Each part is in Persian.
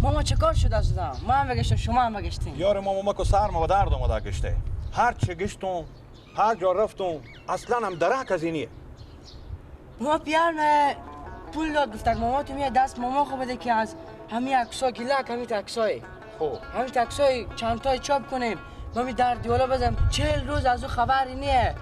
ماما چه کار شد از دادم؟ ما هم بگشتم شما هم بگشتین. یار ماما ما که سر ما درد آمده گشته. هر چه گشتم، هر جا رفتم، اصلا هم درک از اینیه. ماما پیار پول داد گفت ماما تو میاد دست ماما خو بده که از همین عکس‌ها گلک همین عکسای. خب همین عکسای چند تای چاپ کنیم. ما می در دیوالا بزنم 40 روز از او خبری نیه.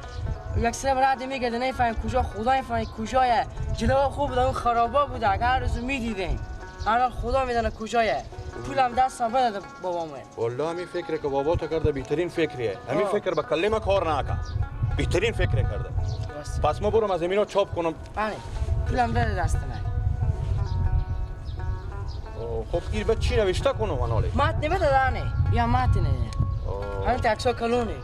یک سر رد میگه نفهم کجا خدا نفهم کجایه. جلو خوب بود اون خرابا بود اگر روز میدیدیم. الان خدا میدونه کجایه. پولم دستم بده بابامه. والله همین فکره که بابا تو کرده بهترین فکریه. همین فکر به کلمه کار نکن. بهترین فکر کرده. پس ما برم از اینا چاپ کنم. بله. پولم بده دست من. خب این به چی نوشته کنم من حالی؟ متن بده دانه. یا متن نه. همین عکس‌ها کلونه.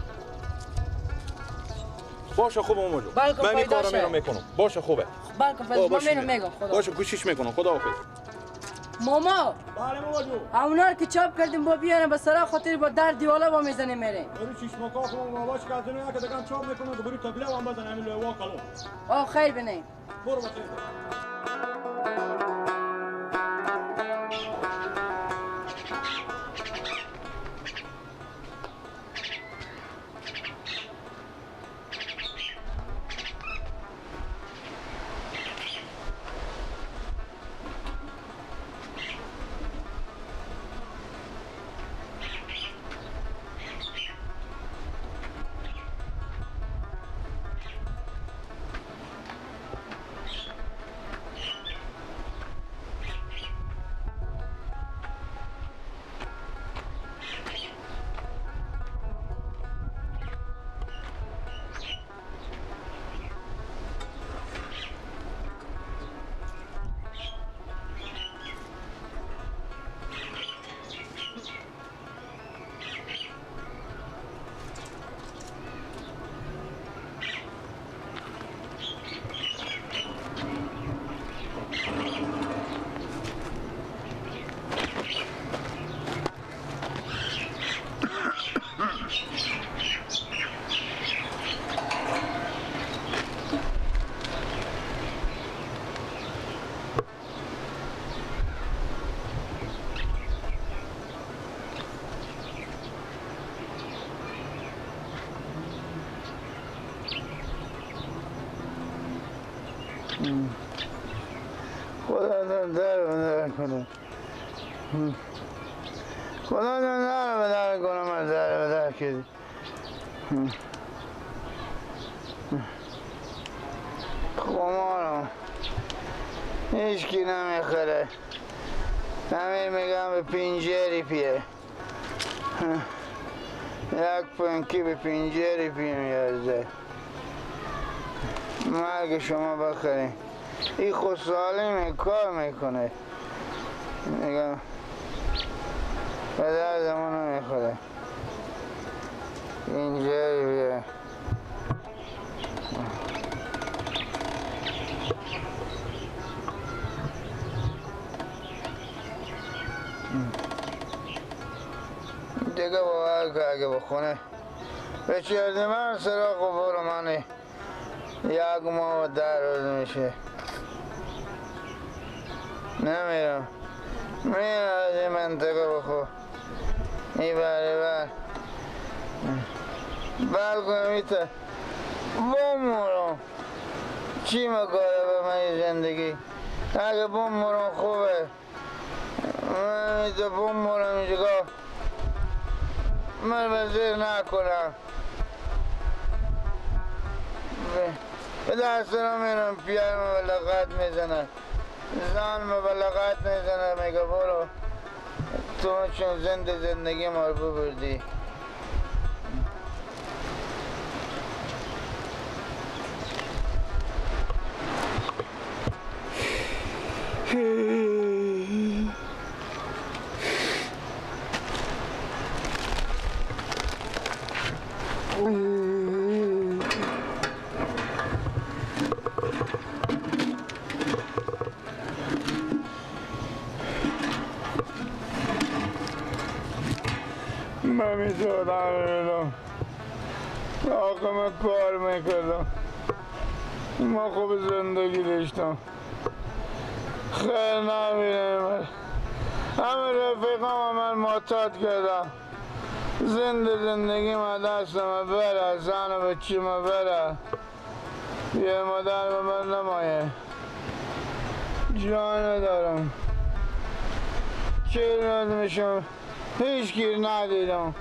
باشه خوبه ماما جون. من این کارو میرم میکنم. باشه خوبه. بلکه من میرم میگم خدا. باشه کوشش میکنم. خدا حافظ. ماما. بله ماما جون. اونا که چاپ کردیم با بیارم به سرا خاطر با در دیوالا با میزنیم میریم. برو چشمکا خو بابا چه کردن که دگم چاپ میکنم که برو تبله هم بزن همین لوا کلون. آ خیر بنیم. برو بخیر. خدا در بدر کنه. خدا در بدر کنه. من در بدر کردی. خمارم هیچکی نمیخره. همه میگم به پنجری پیه. یک پنکی به پنجری پیه میارزه. مرگ شما بخرین. این خود سالمه کار میکنه. میگم به درد ما نمیخوره. اینجایی بیا. دیگه باور که اگه بخونه به چرد من سراغ و برو منه یک ماه و 10 روز میشه. نمیرم. میرم از این منطقه بخو این بره بر بلکه میته بمورم. چی مکاره به من زندگی؟ اگه بمورم خوبه. من میته بمورم اینجا من وزیر نکنم. به دست رو میرم پیرم به لغت میزنه. زن به لغت میزنه میگه برو تو چون زنده زندگی ما رو ببردی. من میتونم آقا من کار میکردم. ما خوب زندگی داشتم. خیر نبینم. همه رفیقام من معتاد کردم. زنده زندگی ما دستم بره، زن و بچی ما بره، یه مادر به من نمایه. جان ندارم، 40 روز میشم هیچ گیر ندیدم.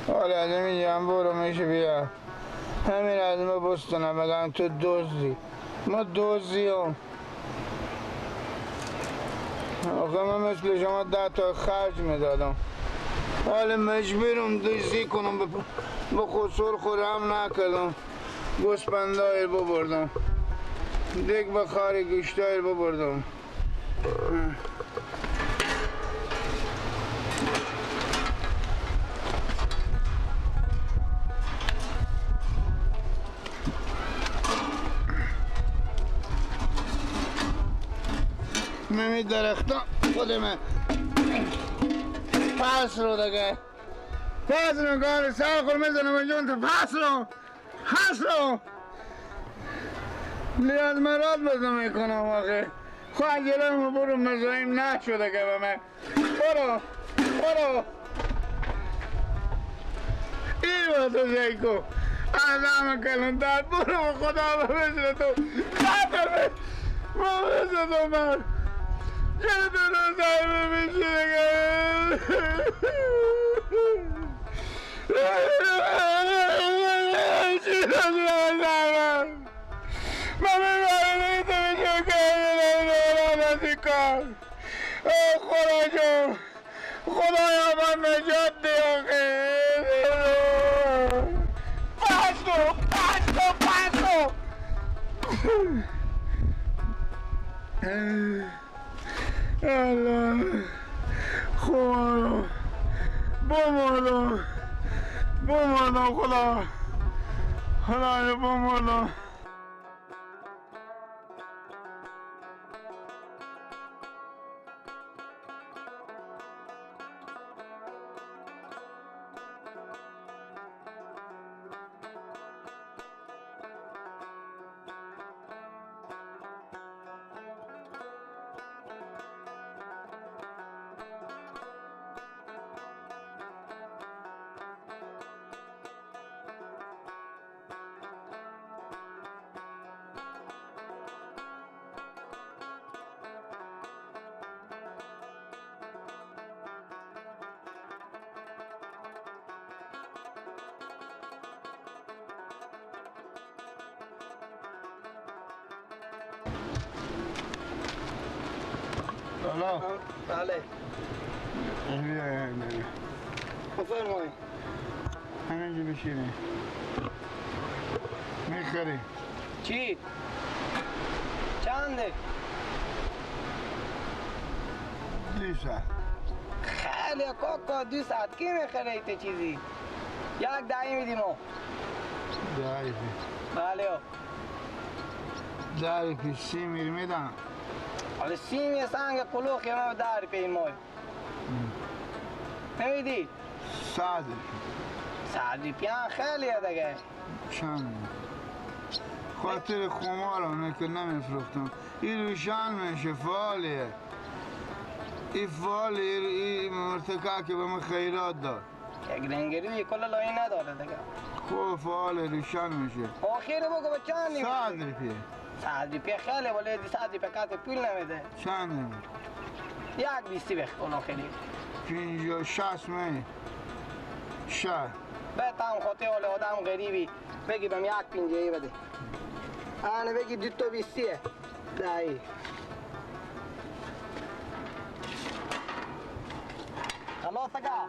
حالا از اینجا برو میشه بیا همین از ما بستنم بگم تو دزدی. ما دزدیم آخه. من مثل شما 10 تا خرج میدادم، حالا مجبورم دزدی کنم. به خسور خورم نکردم، گوسپندای ببردم، دیگ بخاری گوشتای ببردم. می درختان خود من پس رو دیگه، پس رو کار سر خور میزنم جون تو. پس رو، پس رو لیاز مراد بزن میکنم آخه. خواه جلوی برو مزایم نشده که به من. برو برو این با تو شیکو آدم کلانتر. برو خدا بزنه تو بزنه تو من چرا تو رو سر میشی دیگه؟ خدا جون، خدایا من نجات ده آخه. پس کن پس کن پس کن. الله خدا بمردم بمردم، خدا خدایا بمردم. بله بفرمایید. همینجا بشینی میخری چی؟ چنده؟ 2 ساعت. خیلی کاکا 2 ساعت کی میخره ایت چیزی؟ 1 دهی میدیم ما. 10 بله 10 پی 30 میری میدم. حالا 30 یه سنگ قلوخ یه ما 10 پی مای نمیدی؟ 100 100 پیان خیلیه دیگه. چند خاطر خمارم که نمیفروختم. این روشن میشه فعالیه، این فعالیه، این مرتکه که به من خیرات داد. یک رنگری کل لایی نداره دیگه. خوب فعال روشن میشه. آخیر بگو با چند نمیشه؟ 100 روپیه. 100 روپیه خیلی، ولی 100 روپیه کسی پول نمیده. چند نمیده؟ 1.20 بخ آخری. 50 می 60 به تام خاطر ولی آدم غریبی بگی بهم 1.50 بده. آنه بگی 2 تا 20 دایی. خلاص آقا.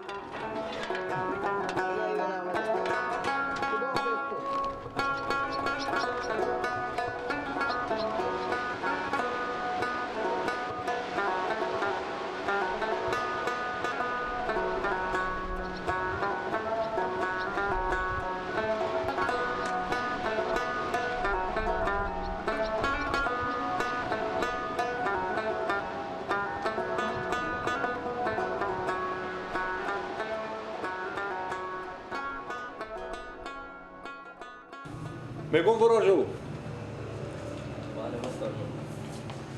میگم برو جو.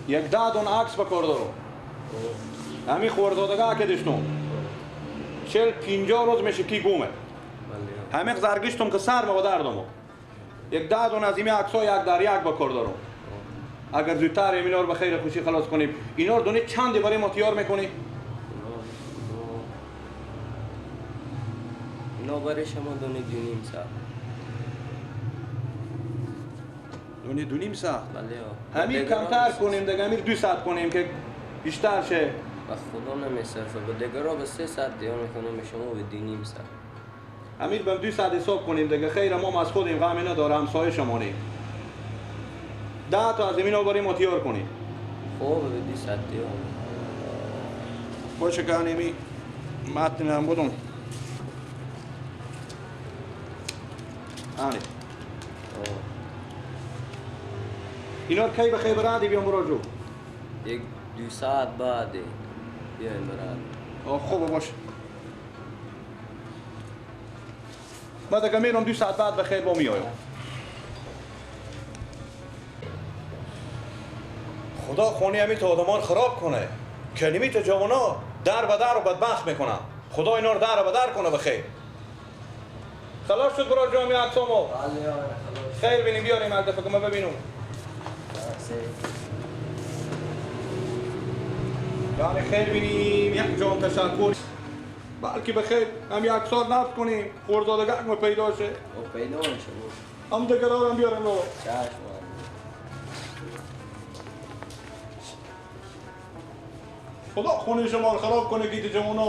یک ده دون عکس بکار دارم. همین خوردادگاه که داشتم 40-50 روز میشه کی گومه. همه زرگشتم که سر ما دردم. یک ده دون از این عکس‌ها یک در یک بکار دارم. اگر زودتر اینا رو به خیر خوشی خلاص کنیم. اینا رو دونه چند برای ما تیار میکنی؟ اینا برای شما دونه 2.5 ساعت. دونه 2.5 ساعت؟ بله. همین کمتر کنیم دیگه، همین 2 ساعت کنیم که بیشتر شه. و خدا نمیصرفه، به دیگرها به 3 ساعت دیار میکنیم، به شما به 2.5 ساعت. همین به 2 ساعت حساب کنیم دیگه. خیر ما از خودیم غمی نداره، همسایه شمانیم. 10 تا از اینا برای ما تیار کنیم. خوب به 2 ساعت دیار باشه که هنمی متن هم بودم. هنی اینا کی به خیر برادی بیام برا جو؟ یک 2 ساعت بعد بیایم براد. خوبه باشه. من دیگه میرم 2 ساعت بعد به خیر با میایم. خدا خونه همی تا آدمان خراب کنه. کلمی تا جوانا در به در و بدبخت میکنن. خدا اینا رو در به در کنه به خیر. خلاص شد برا جامی عکسامو. خیر بینیم بیاریم هر دفعه که ما ببینم. یعنی خیر بینیم یک جان تشکر. بلکه به خیر هم یک سال نفت کنیم خوردادگه ما پیدا شه. او پیدا میشه. هم دیگران هم بیاریم رو. چشم. خدا خونه شما رو خراب کنه گیت جوانا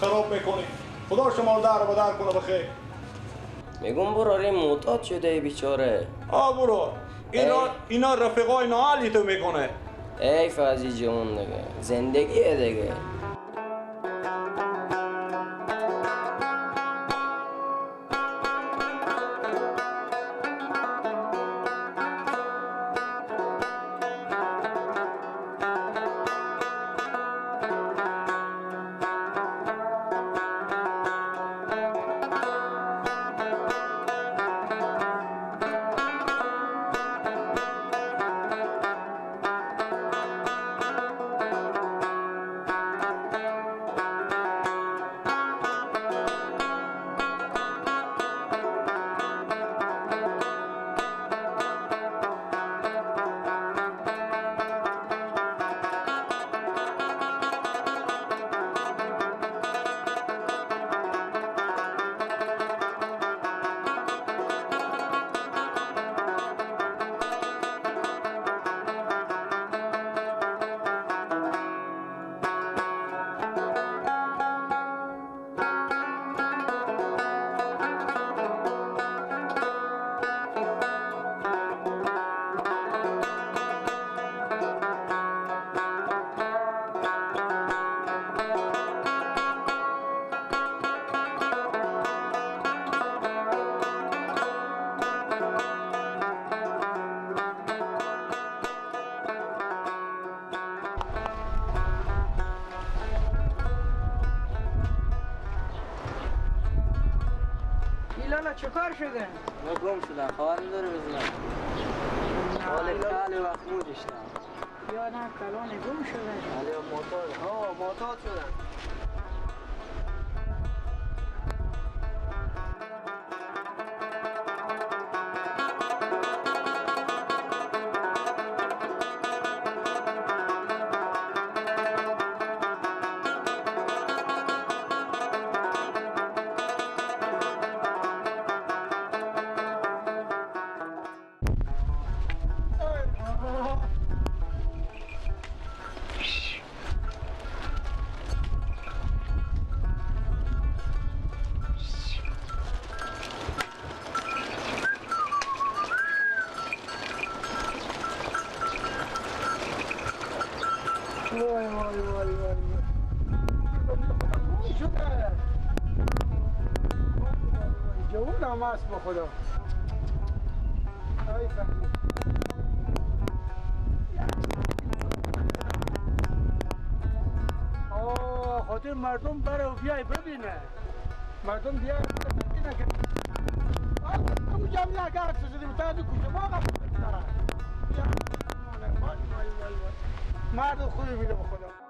خراب میکنه. خدا شما رو در به در کنه بخیر. میگم برو معتاد شده بیچاره. آ برو اینا رفیقای ناالی تو میکنه. ای فازی جون دیگه زندگیه دیگه. چکار شده؟ ما گم شدم، خبر نداره بزنم. حال خیلی وقت مودشتم. یا نه کلان گم شده. حالا معتاد، ها معتاد شدم. وای وای وای وای گم شده. جوون هم هست به خدا. ای فهمی. آه خاطر مردم بره و بیای ببینه. مردم بیای ببینه که همون جمعی اگه عکس زدیم تا از کوچه باغ وای وای وای وای، مرد خوبی میده به خدا.